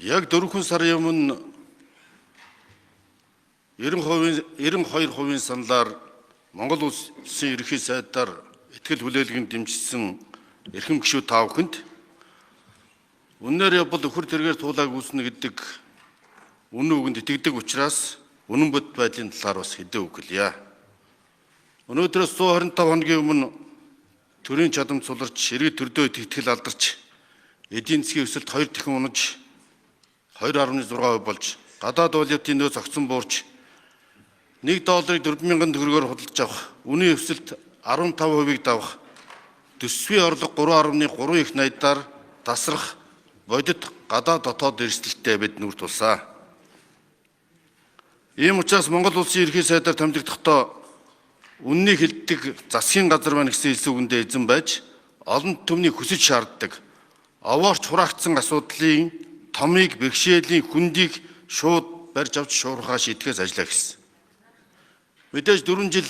Яг 4 сарын өмнө 92% саналаар Монгол Улсын Ерөнхий сайдаар ихтгэл хүлээлгэн дэмжсэн эрхэм гишүүд та бүхэнд үннээр явбал өхөр тэргээр туулааг үүснэ гэдэг үнэн үгэнд итгэдэг учраас үнэн бод байдлын талаар бас хэдэн үг хэлье. Өнөөдрөөс 125 хоногийн өмнө төрийн чадамж суларч, иргэд төрдөө итгэл алдарч, эдийн засгийн өсөлт 2 дахин унаж 2.6% болж, гадаад валютын нөөц огцон буурч, 1 долларыг 4000 төгрөгөөр худалдаж авах, үнийн өсөлт 15%-ийг давах, төсвийн орлого 3.3 их найдаар тасрах бодит гадаад дотоод эрсдэлтэй бид нүр тулсаа. Ийм учраас Монгол Улсын Ерөнхий сайдаар томилогдохдоо үннийг хилдэг засгийн газар байна гэсэн хэлсэн үгэндээ эзэн байж, олон түмний хүсэж шаарддаг овоорч хураагдсан асуудлын томыг, бэрхшээлийн хүндийг шууд барьж авч шуурхаа шийдэхээс ажиллаа гэсэн. Мэдээж 4 жил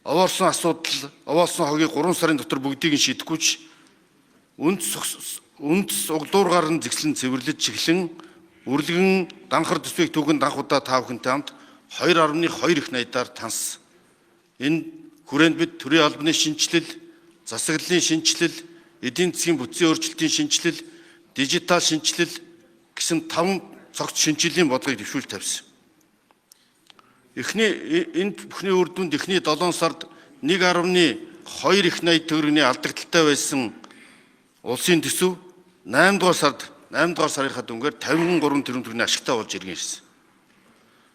овоорсон асуудал, овоолсон хогийг 3 сарын дотор бүгдийг нь шийдэхгүй ч үндэс углуургаар нь зэгслэн цэвэрлэж чиглэн үрлэгэн данхар төсвийг түүхэн данх удаа та бүхэнтэй хамт 2.2 их найдаар танс. Энэ хүрээнд бид төрийн албаны шинэчлэл, засаглалын шинэчлэл, эдийн засгийн бүтцийн өөрчлөлтийн шинэчлэл, дижитал шинэчлэл гэсэн 5 цогц шинэчлэлийн бодлогыг дэвшүүлж тавьсан. Эхний энэ бүхний үр дүнд эхний 7 сард 1.2 их 80 төгрөгийн алдагдaltaй байсан улсын төсөв 8 дугаар сард 8 дугаар сарынхаа дүнгээр 53 тэрбум төгрөгийн ашигтай болж иргэн ирсэн.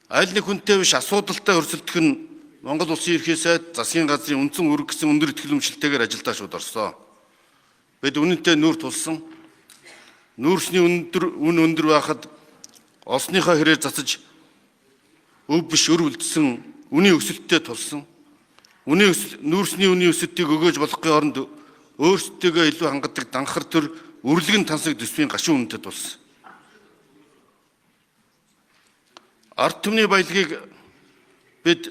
Аль нэг хүнтэй биш асуудалтай өрсөлдөх нь Монгол Улсын Ерөнхий сайд засгийн газрын үндсэн үүрэг гэсэн өндөр итгэл үнэмшилтэйгээр ажилдаа шууд орсоо. Бид үнэнтэй нүүр тулсан. Нүүрсний өндөр үн өндөр байхад олсныхоо хэрээр цацаж өв биш өр үлдсэн үнийн өсөлттэй тулсан. Үнийн нүүрсний үнийн өсөлтийг өгөөж болохгүй оронд өөрсдийгөө илүү хангадаг данхар төр үрлэгэн тансаг төсвийн гашуун үнэтэй тулсан. Ард түмний баялагийг бид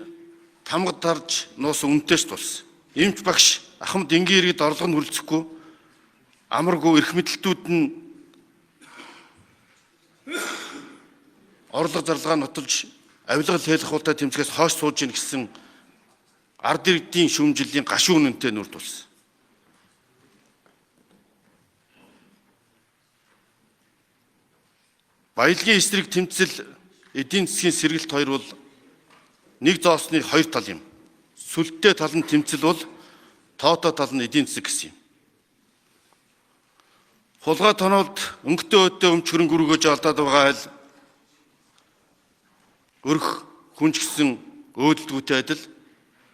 тамгад тарж нуусан үнэтэйч тулсан. Эмч багш ахмад энгийн иргэд орлого нь хүрэлцэхгүй амаргүй эрх мэдэлтүүд нь орлого зарлага нотолж авилгал хэлэх хуултай тэмцгээс хойш сууж ийн гэсэн ард иргэдийн шүүмжлэлийн гашуун үнэнтэй нүр тулсан. Баялагын эсрэг тэмцэл эдийн засгийн сэргэлт хоёр бол нэг зоосны хоёр тал юм. Сүлдтэй тал нь тэмцэл бол тоотой тал нь эдийн засаг гэсэн юм. Хулгай тоноолд өнгөтэй өөдтэй өмч хөрөнгө өргөж алдаад байгаа айл өрх хүн ч гэсэн өөдөлдгүүтэй адил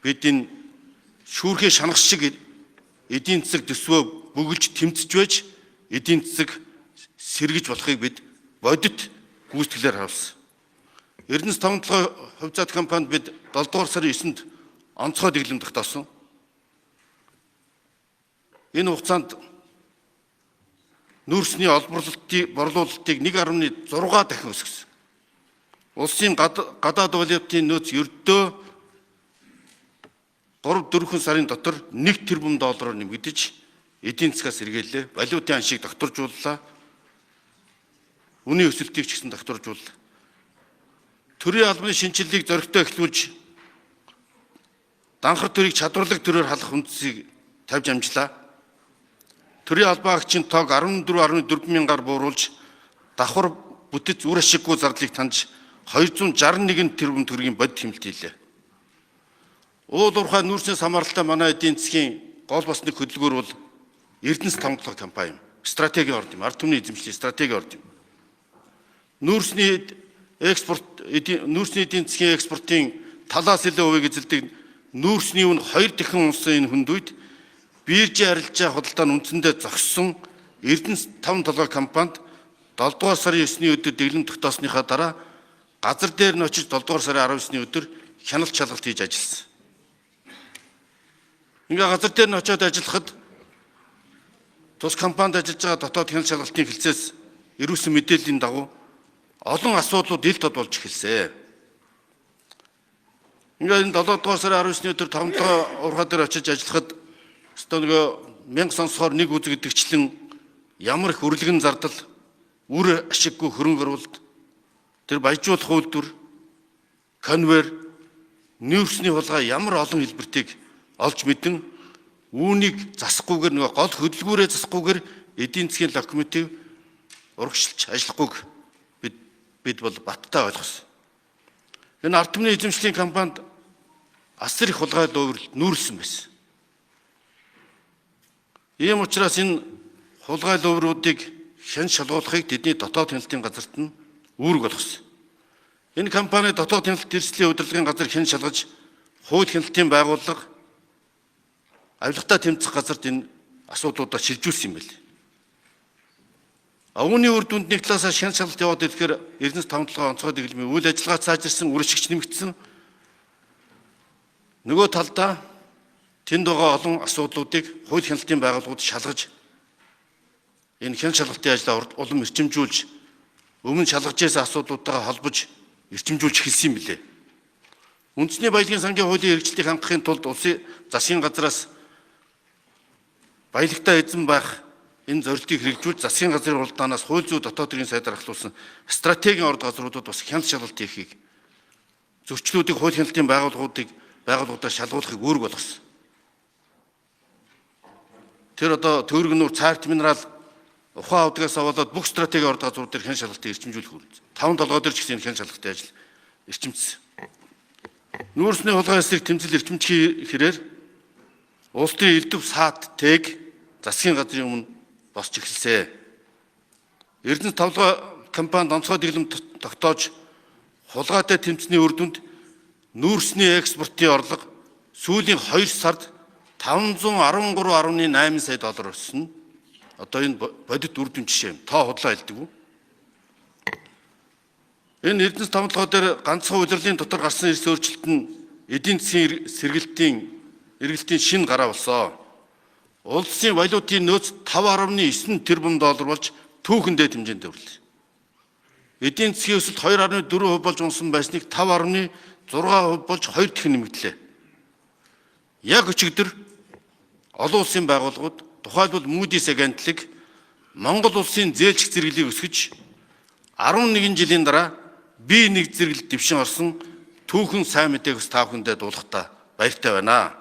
бид энэ шүүрхээ шанах шиг эдийн засаг төсвөө бөглөж тэмцэж байж эдийн засаг сэргэж болохыг бид бодит гүйцэтгэлээр харуулсан. Эрдэнэс 5 толгой хувьцаат компанид бид 7 дугаар сарын 9-нд онцгой дэглэм тогтоосон. Энэ хугацаанд нүүрсний олборлолтыг борлуулалтыг 1.6 дахин өсгөсөн. Улсын гадаад валютын нөөц ердөө 3-4 сарын дотор 1 тэрбум доллараар нэмэгдэж эдийн засгаас сэргийллээ. Валютын аншийг докторжууллаа. Үнийн өсөлтийг ч гэсэн докторжууллаа. Төрийн албаны шинэчлэлийг зоригтой эхлүүлж данхар төрийг чадварлаг төрөөр халах үндсийг тавьж амжлаа. Төрийн албан агчийн тоог 14.4 мянгаар бууруулж давхар бүтэц үр ашиггүй зардлыг таньж 261 тэрбум төгрөгийн бодит хэмнэлт хийлээ. Уул уурхай нүүрснээс хамааралтай манай эдийн засгийн гол бас нэг хөдөлгөөр бол Эрдэнэс 5 толгой компани юм. Стратегийн орд юм. Ард түмний эзэмшлийн стратегийн орд юм. Нүүрсний экспорт нүүрсний эдийн засгийн экспортын талаас илүү хувийг эзэлдэг нүүрсний үн 2 дахин унсан энэ хүнд үед биржийн арилжаа худалдаа нь үндсэндээ зогссон Эрдэнэс 5 толгой компанид 7 дугаар сарын 9-ний өдөр дэглэм тогтоосныхаа дараа газар дээр нь очиж 7 дугаар сарын 19-ний өдөр хяналт шалгалт хийж ажилласан. Ингээ газар дээр нь очиод ажиллахад тус компанид ажиллаж байгаа дотоод хяналт шалгалтын хэлцээс ирүүлсэн мэдээллийн дагуу олон асуудлууд ил тод болж эхэлсэн. Ингээ энэ 7 дугаар сарын 19-ний өдөр 5 дахь уурхай дээр очиж ажиллахад өстөө нөгөө 1000 сонсохоор нэг үзэгдэгчлэн ямар их үрлэгэн зардал Үр ашиггүй хөрөнгө оруулалт, тэр баяжуулах үйлдвэр, конвейер, нүүрсний хулгай ямар олон хэлбэртийг олж мэдэн үүнийг засахгүйгээр нөгөө гол хөдөлгүүрээ засахгүйгээр эдийн засгийн локомотив урагшилж ажиллахгүйг бид бол баттай ойлгосон. Энэ ард түмний эзэмшлийн компанид асар их хулгай лууврал нүүрлсэн байсан. Ийм учраас энэ хулгай луувруудыг шан шалгуулахыг тэдний дотоод хяналтын газарт нь үүрэг болгосон. Энэ компани дотоод хяналт эрсдлийн удирдлагын газар хэн шалгаж хууль хяналтын байгууллага авилгатай тэмцэх газарт энэ асуудлуудаа шилжүүлсэн юм байна. Үүний үр дүнд нэг талаасаа шан шалгалт яваад ирэхээр Эрдэнэс 5 толгой онцгой дэглэмийн үйл ажиллагаа цаажирсан, үр ашигч нэмэгдсэн. Нөгөө талдаа тэнд байгаа олон асуудлуудыг хууль хяналтын байгууллагууд шалгаж энэ хяналт шалгалтын ажлаа улам эрчимжүүлж өмнө шалгаж байсан асуудлуудтайгаа холбож эрчимжүүлж эхэлсэн юм билээ. Үндэсний баялагын сангийн хуулийн хэрэгжилтийг хангахын тулд улсын засгийн газраас баялагтай эзэн байх энэ зорилтыг хэрэгжүүлж засгийн газрын уралдаанаас хууль зүйн дотоод хэргийн сайдаар ахлуулсан стратегийн орд газруудад бас хяналт шалгалт хийхийг зөрчлүүдийг хууль хяналтын байгууллагуудаар шалгуулахыг үүрэг болгосон. Тэр одоо төгрөгнүүр цаарт минерал ухаан авдгаас болоод бүх стратегийн орд газрууд дээр хяналт шалгалтыг эрчимжүүлэх үүрэг. 5 толгой дээр ч гэсэн энэ хяналт шалгалтын ажил эрчимжсэн. Нүүрсний хулгай эсрэг тэмцэл эрчимжих хэрээр улс төрийн элдв саад тэг засгийн газрын өмнө босч эхэлсэн. Эрдэнэс тавлага компанид онцгой дэглэм тогтоож хулгайтай тэмцсэний үр дүнд нүүрсний экспортын орлого сүүлийн 2 сард 513.8 сая доллар өссөн. Одоо энэ бодит үр дүн жишээ юм. Тоо худлаа хэлдэг үү? Энэ Эрдэнэс 5 толгой дээр ганцхан улирлын дотор гарсан эрс өөрчлөлт нь эдийн засгийн сэргэлтийн эргэлтийн шинэ гараа болсон. Улсын валютын нөөц 5.9 тэрбум доллар болж түүхэн дээд хэмжээнд өрлөө. Эдийн засгийн өсөлт 2.4% болж унсан байсныг 5.6% болж 2 дахин нэмэгдлээ. Яг өчигдөр олон улсын байгууллагууд, тухайлбал Moody's агентлаг Монгол улсын зээлчих зэрэглэлийг өсгөж 11 жилийн дараа B1 зэрэглэлд дэвшин орсон түүхэн сайн мэдээг бас та бүхэндээ дуулахдаа баяртай байна.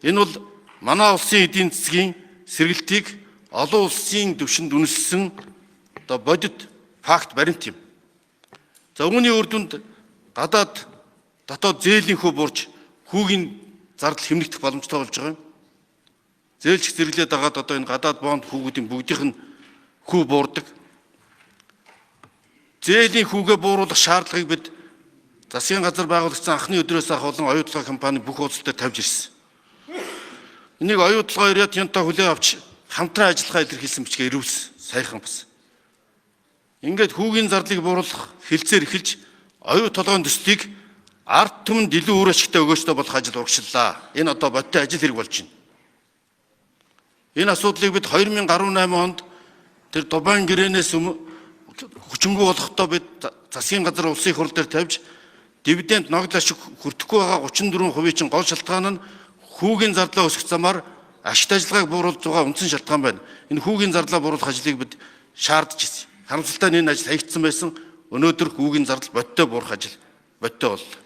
Энэ бол манай улсын эдийн засгийн сэргэлтийг олон улсын түвшинд үнэлсэн одоо бодит факт баримт юм. За үүний үр дүнд гадаад дотоод зээлийн хүү буурч хүүгийн зардал хэмнэгдэх боломжтой болж байгаа юм. Зээлчих зэрэглээ дагаад одоо энэ гадаад бонд хүүгүүдийн бүгдийнх нь хүү буурдаг. Зээлийн хүүгээ бууруулах шаардлагыг бид засгийн газар байгуулагдсан анхны өдрөөс ахуулан оюу толгой компани бүх хуудас дээр тавьж ирсэн. Энийг оюу толгой Рио Тинто хүлээн авч хамтран ажиллахаа илэрхийлсэн бичгээ ирүүлсэн. Саяхан бас. Ингээд хүүгийн зардлыг бууруулах хэлцээр эхэлж оюу толгойн төслийг ард түмэнд илүү үр ашигтай өгөөжтэй болох ажил урагшлаа. Энэ одоо бодиттой ажил хэрэг болж байна. Энэ асуудлыг бид 2018 онд тэр Дубайн гэрээнээс хүчингү болохдоо бид засгийн газар улсын хурал дээр тавьж дивиденд ногдол ашиг хүртэхгүй байгаа 34% чинь гол шалтгаан нь хүүгийн зардлаа өсгөх замаар ашигт ажиллагааг бууруулж байгаа үндсэн шалтгаан байна. Энэ хүүгийн зардлаа бууруулах ажлыг бид шаардж ирсэн. Харамсалтай нь энэ ажил хаягдсан байсан. Өнөөдөр хүүгийн зардал бодиттой буурах ажил бодиттой боллоо.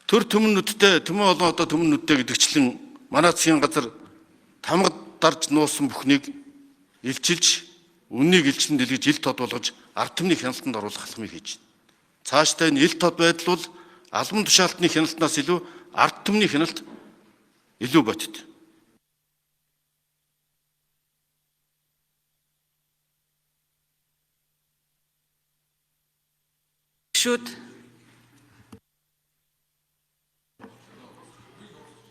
Төр түмэн нүдтэй түмэн олон одоо түмэн нүдтэй гэдэгчлэн манай засгийн газар тамгад дарж нуусан бүхнийг илчилж үннийг илчлэн дэлгэж ил тод болгож ард түмний хяналтанд оруулах алхмыг хийж байна. Цаашдаа энэ ил тод байдал бол албан тушаалтны хяналтнаас илүү ард түмний хяналт илүү бодит. Гишүүд.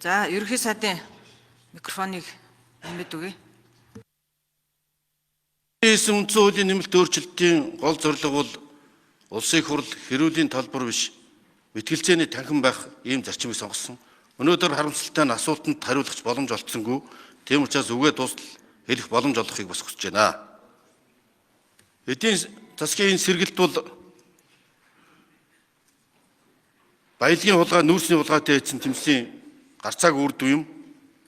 За, ерөнхий сайдын микрофоныг нэмээд өгье. Хийсэн үндсэн хуулийн нэмэлт өөрчлөлтийн гол зорилго бол улсын их хурл хэрүүлийн талбар биш мэтгэлцээний танхим байх ийм зарчмыг сонгосон. Өнөөдөр харамсалтай нь асуултанд хариулах боломж олдсонгүй. Тийм учраас үгээ дуустал хэлэх боломж олгохыг бас хүсэж байна. Эдийн засгийн энэ сэргэлт бол баялагын хулгай, нүүрсний хулгайтай эцэн тэмцлийн гарцааг үр дүн юм.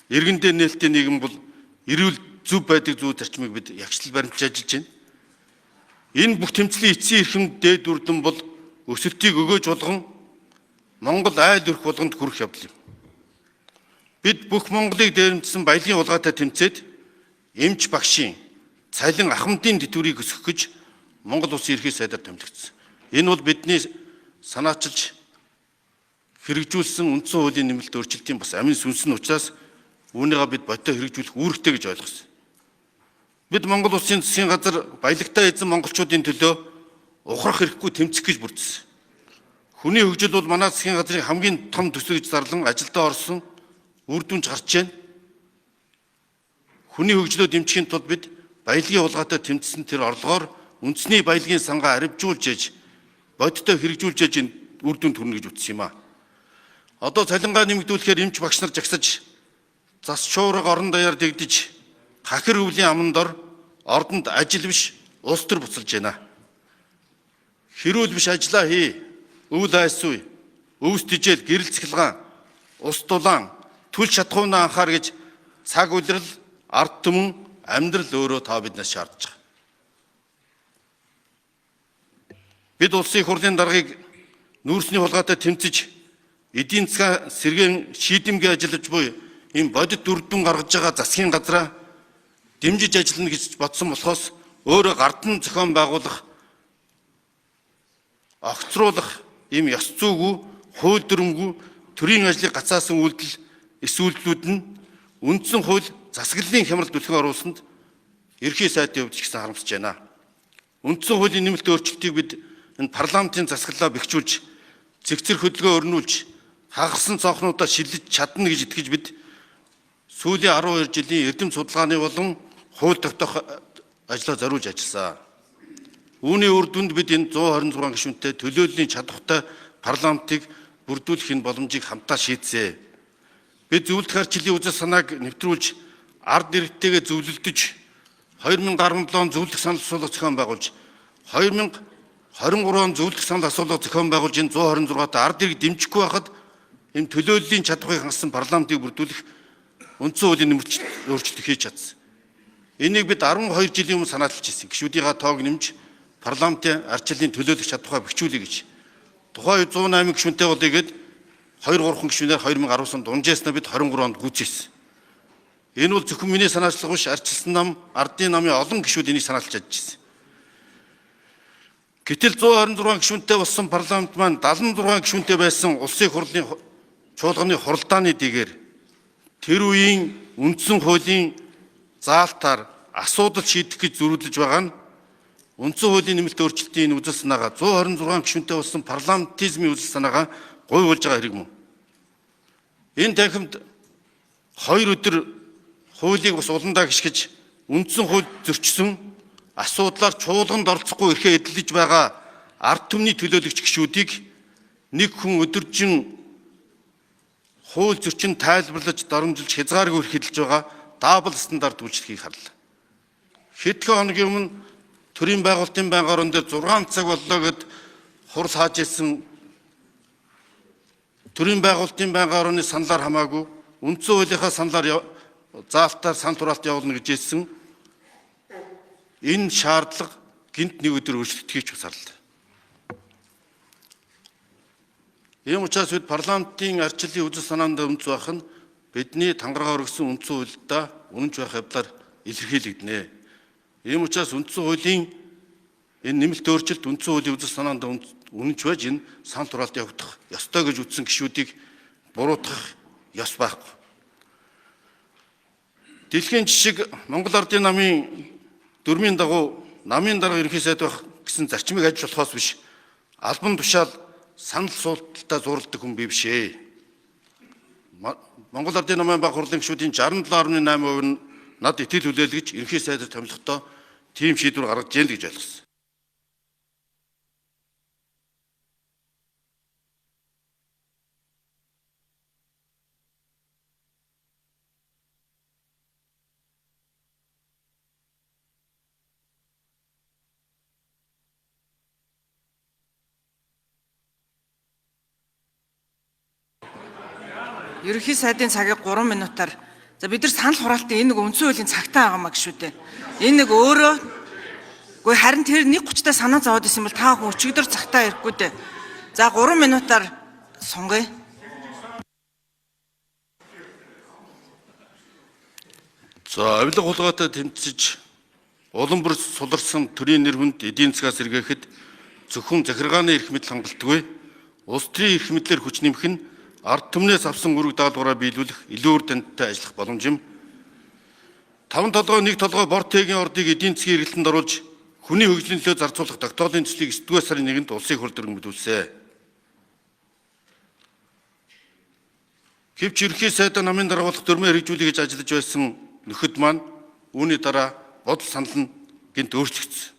Иргэндээ нээлттэй нийгэм бол эрүүл зөв байдаг зүй зарчмыг бид ягшил баримталж ажиллаж байна. Энэ бүх тэмцлийн эцсийн эрхэм дээд үр дүн бол өсөлтийг өгөөж болгон Монгол айл өрх болгонд хүрэх явдал юм. Бид бүх Монголыг дээрэмдсэн баялагын хулгайтай тэмцээд эмч багшийн цалин ахмадын тэтгэврийг өсгөх гэж Монгол Улсын ерхий сайдаар томилогдсон. Энэ бол бидний санаачилж хэрэгжүүлсэн үндсэн хуулийн нэмэлт өөрчлөлтийн бас амин сүнс нь учраас үүнийгээ бид бодиттой хэрэгжүүлэх үүрэгтэй гэж ойлгосон. Бид Монгол Улсын засгийн газар баялагтай эзэн монголчуудын төлөө ухрах хэрэггүй тэмцэх гэж бүрдсэн. Хүний хөгжил бол манай засгийн газрын хамгийн том төсөл гэж зарлан ажилдаа орсон, үр дүнж гарч байна. Хүний хөгжлөө дэмжихийн тулд бид баялагын хулгайтай тэмцсэн тэр орлогоор үндэсний баялагын сангаа аривжуулж ээж бодиттой хэрэгжүүлж ээж энэ үр дүнд хүрнэ гэж үзсэн юм а. Одоо цалингаа нэмэгдүүлэхээр эмч багш нар жагсаж зас шуурга орон даяар дэгдэж хахир өвлийн аман дор ордонд ажил биш улс төр буцалж байна. Хэрүүл биш ажлаа хий. Өвөл айсуй. Өвс тижэл гэрэл цахилгаан ус дулаан түл шатхуунаа анхаар гэж цаг улирал ард түмэн амьдрал өөрөө та биднээс шаардж байгаа. Бид улсын их хурлын даргаыг нүүрсний хулгайтай тэмцэж эдийн засгаа сэргээн шийдэмгий ажиллаж буй ийм бодит үр дүн гаргаж байгаа засгийн газраа дэмжиж ажиллана гэж бодсон болохоос өөрөө гардан зохион байгуулах огцруулах ийм ёс зүйгүй, хууль дүрмгүй төрийн ажлыг гацаасан үйлдэл эс үйлдэлүүд нь үндсэн хууль засаглалын хямрал түлхэн оруулсанд ерхий сайдын хувьд ч гэсэн харамсаж байна. Үндсэн хуулийн нэмэлт өөрчлөлтийг бид энэ парламентын засаглалаа бэхжүүлж цэгцэр хөдөлгөөн өрнүүлж хагарсан цонхнуудаа шилжиж чадна гэж итгэж бид сүүлийн 12 жилийн эрдэм судалгааны болон хууль тогтоох ажлаа зориулж ажилласан. Үүний үр дүнд бид энэ 126 гишүүнтэй төлөөллийн чадвартай парламентыг бүрдүүлэх энэ боломжийг хамтдаа шийдсэн. Бид зөвлөлт харчлалын үзэл санааг нэвтрүүлж ард иргэдтэйгээ зөвлөлдөж 2017 он зөвлөх санал асуулга зохион байгуулж 2023 он зөвлөх санал асуулга зохион байгуулж энэ 126 та ард иргэд дэмжихгүй байхад энэ төлөөллийн чадварыг хангасан парламентыг бүрдүүлэх үндсэн хуулийн нэмэлт өөрчлөлт хийж чадсан. Энийг бид 12 жилийн өмнө санааталж ирсэн. Гишүүдийнхаа тоог нэмж парламентын ардчлалын төлөөлөх чадвараа бэхжүүлье гэж. Тухайн үед 108 гишүүнтэй болъё гэд 2 3 гишүүнээр 2019 онд дунджээснаа бид 23 онд гүйцээсэн. Энэ бол зөвхөн миний санаачлага биш, ардчилсан нам, ардын намын олон гишүүд энийг санаалж ажиллаж байсан. Гэтэл 126 гишүүнтэй болсон парламент маань 76 гишүүнтэй байсан улсын хурлын чуулганы хуралдааны дэгээр тэр үеийн үндсэн хуулийн заалтаар асуудал шийдэх гэж зөрүүлж байгаа нь үндсэн хуулийн нэмэлт өөрчлөлтийн энэ үзэл санаагаа 126 гишүүнтэй болсон парламентизмын үзэл санаагаа гуйвуулж байгаа хэрэг мөн. Энэ танхимд 2 өдөр хуулийг бас уландаа гიშгэж үндсэн хууль зөрчсөн асуудлаар чуулганд оролцохгүй эрхээ эдлэж байгаа ард түмний төлөөлөгч гишүүдийг нэг хүн өдөржин хууль зөрчин тайлбарлаж доромжилж хязгааргүй эрх эдэлж байгаа double standard үйлчлэхийг харлаа. Хэдхэн хоногийн өмнө төрийн байгуулалтын байнгын орон дээр 6 цаг боллоо гэд хурал хааж ирсэн төрийн байгуулалтын байнгын орны саналаар хамаагүй үндсэн хуулийнхаа саналаар заалтаар санал хураалт явуулна гэж хэлсэн. Энэ шаардлага гинт нэг өдөр өөрчлөгдөхийг ч харлаа. Ийм учраас бид парламентын ардчлалын үзэл санаанд үнц байх нь бидний тангараа өргөсөн үндсэн хуульдаа үнэнч байх явдлаар илэрхийлэгдэнэ. Ийм учраас үндсэн хуулийн энэ нэмэлт өөрчлөлт үндсэн хуулийн үзэл санаанд үнэнч байж энэ санал хураалт явагдах ёстой гэж үзсэн гишүүдийг буруутгах ёс байхгүй. Дэлхийн жишг Монгол Ардын намын дүрмийн дагуу намын дарга ерөнхий сайд байх гэсэн зарчмыг ажиж болохоос биш албан тушаал санал суулталтаа зурладаг хүн бий биш ээ. Монгол Ардын намын баг хурлын гишүүдийн 67.8% нь над итгэл хүлээлгэж ерөнхий сайдаар томилохдоо тийм шийдвэр гаргаж जैन гэж ойлгосон. Ерөнхий сайдын цагийг 3 минутаар За, бид нар санал хураалтын энэ нэг үндсэн хуулийн цагтаа байгаа маа гişүү дээ. Энэ нэг өөрөө. Үгүй, харин тэр 1:30-тай санаа зовоод исэн бол та хүн өчигдөр цагтаа ирэхгүй дээ. За, 3 минутаар сунгая. За, авилга хулгайтай тэмцэж улам бүр суларсан төрийн нэр хүнд эдийн засгаас сэргээхэд зөвхөн захиргааны эрх мэдэл хангалтгүй, улс төрийн эрх мэдлээр хүч нэмэх нь ард түмнээс авсан үүрэг даалгавраа биелүүлэх илүү үр дүнтэй ажиллах боломж юм. Таван толгой, нэг толгой Бортегийн ордыг эдийн засгийн эргэлтэнд оруулж хүний хөгжлийн төлөө зарцуулах тогтоолын төслийг 9-р сарын 1-нд улсын хурл дөрвөн мэдүүлсэн. Гэвч ерөнхий сайдаа намын дарга болох дөрмөө хэрэгжүүлэе гэж ажиллаж байсан нөхөд маань үүний дараа бодол санал нь гэнт өөрчлөгдсөн.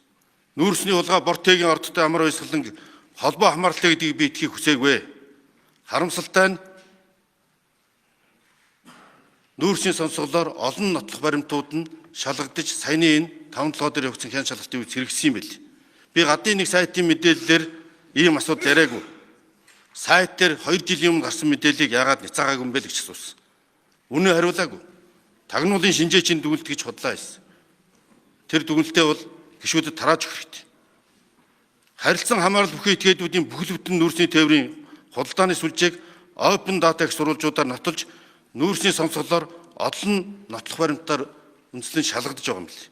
Нүүрсний хулгай Бортегийн ордтой амар баясгалан холбоо хамааралтай гэдгийг би итгэхийг хүсээгүй. Харамсалтай нь нүүрсний сонсголоор олон нотлох баримтууд нь шалгагдаж саяны энэ таван толгой дээр явагдсан хян шалгалтын үйл хэрэгсэн юм бэл. Би гадны нэг сайтын мэдээллээр ийм асуудал яриаггүй. Сайт дээр 2 жилийн өмнө гарсан мэдээллийг яагаад няцаагаагүй юм бэ л гэж асуусан. Үнэ хариулаагүй. Тагнуулын шинжээчийн дүгнэлт гэж худлаа хийсэн. Тэр дүгнэлтээ бол гишүүдэд тарааж өгөх хэрэгтэй. Харилцан хамаарал бүхий этгээдүүдийн бүхэл бүтэн нүүрсний тээврийн худалдааны сүлжээг open data гэх сурвалжуудаар нотолж нүүрсний сонсголоор олон нотлох баримтаар үндэслэн шалгагдаж байгаа юм билээ.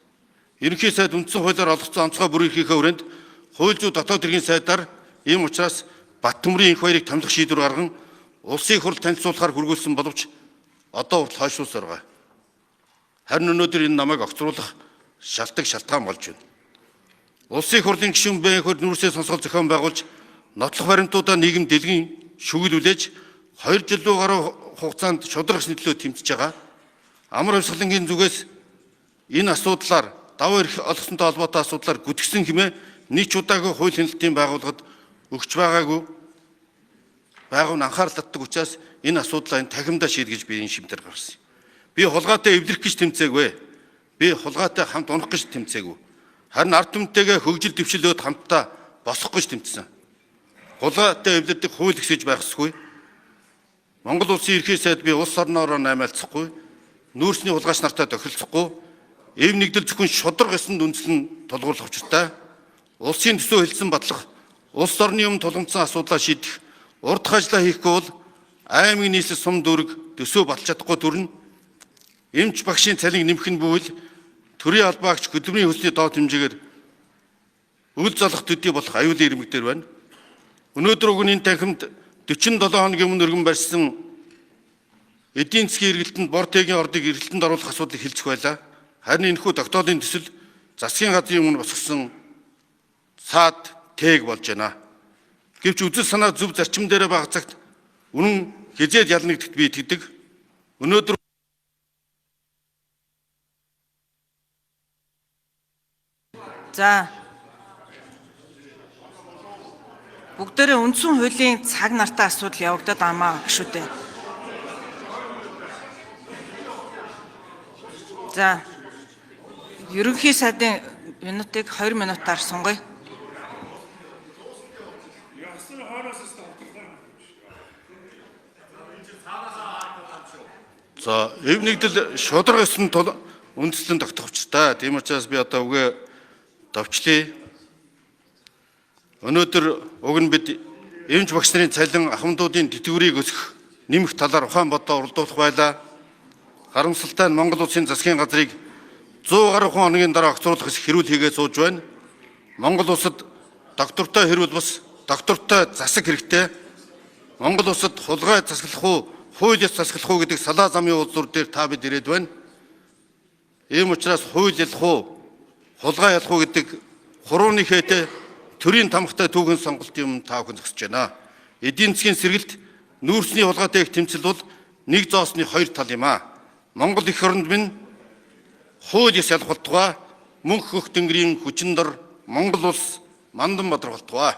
Ерөнхий сайд үндсэн хуулиар олгоцсон онцгой бүрийн эрхийнхээ хүрээнд хууль зүйн дотоод хэргийн сайдаар ийм учраас Бат-Төмрийн энх баярыг томилох шийдвэр гарган улсын их хурл танилцуулахаар хүргүүлсэн боловч одоо хүртэл хойшуулсаар байгаа. Харин өнөөдөр энэ намайг огцруулах шалтгаан шалтгаан болж байна. Улсын их хурлын гишүүн бэнхөр нүүрсээ сонсгол зохион байгуулж нотлох баримтуудаа нийгэм дэлгэн шүглүүлээж 2 жил рүү гаруй хугацаанд шударга ёсны төлөө тэмцэж байгаа. Амар амьсгалангийн зүгээс энэ асуудлаар даваа эрх олгосонтой холбоотой асуудлаар гүтгсэн хэмээн нэг ч удаагүй хууль хяналтын байгууллагад өгч байгаагүй байгуу нь анхаарал татдаг учраас энэ асуудлаа энэ танхимдаа шийдэж би энэ шимтэр гаргасан. Би хулгайтай эвлэрэх гэж тэмцээгүй. Би хулгайтай хамт унах гэж тэмцээгүй. Харин ард түмэнтэйгээ хөгжил дэвшил өөд хамтдаа босох гэж тэмцсэн. Хулгайтай эвлэрдэг хууль ихсэж байх ёсгүй. Монгол улсын ерхий сайд би улс орноороо наймаалцахгүй, нүүрсний хулгайч нартай тохиролцохгүй, эв нэгдэл зөвхөн шударга ёсонд үндэслэн тулгуурлах учиртай. Улсын төсөө хэлсэн батлах, улс орны өмнө тулгамдсан асуудлаа шийдэх, урдах ажлаа хийхгүй бол аймаг нийслэл сум дүүрэг төсөө баталж чадахгүй төрнө. Эмч багшийн цалин нэмэх нь бүүл төрийн албаагч хөдөлмөрийн хөлсний доод хэмжээгээр үл залах төдий болох аюулын ирмэг дээр байна. Өнөөдөр уг нь энэ танхимд 47 хоногийн өмнө өргөн барьсан эдийн засгийн эргэлтэнд Бортегийн ордыг эргэлтэнд оруулах асуудлыг хилцэх байлаа. Харин энэхүү тогтоолын төсөл засгийн газрын өмнө босгосон саад тээг болж байна. Гэвч үзэл санаа зөв зарчим дээрээ байгаа цагт үнэн хизээд ялна гэдэгт би итгэдэг. Өнөөдөр За. Бүгдээрээ үндсэн хуулийн цаг нартай асуудал явагдаад амаа гişүү дээ. За. Ерөнхий сайдын минутыг 2 минутаар сунгая. За, эв нэгдэл шударга ёсонд тул үндэслэн тогтох учиртай. Тийм учраас би одоо үгээ давчлаа. Өнөөдөр уг нь бид эмч багш нарын цалин ахмадуудын тэтгэврийг өсгөх, нэмэх талаар ухаан бодоо уралдуулах байлаа. Харамсалтай нь Монгол улсын засгийн газрыг 100 гаруй хүн хоногийн дараа огцруулах эс хэрүүл хийгээ сууж байна. Монгол улсад доктортой хэрүүл бас доктортой засаг хэрэгтэй. Монгол улсад хулгай засаглах уу, хууль ёс засаглах уу гэдэг салаа замын уулзуур дээр та бид ирээд байна. Ийм учраас хууль ялах уу, хулгай ялах уу гэдэг хурууны хээтэй төрийн тамхтай түүхэн сонголтын өмнө та бүхэн зогсож байна. Эдийн засгийн сэргэлт нүүрсний хулгайтай их тэмцэл бол нэг зоосны хоёр тал юм аа. Монгол эх оронд минь хууль ёс ялах болтугай, мөнх хөх тэнгэрийн хүчин дор Монгол улс мандан бадар болтугай.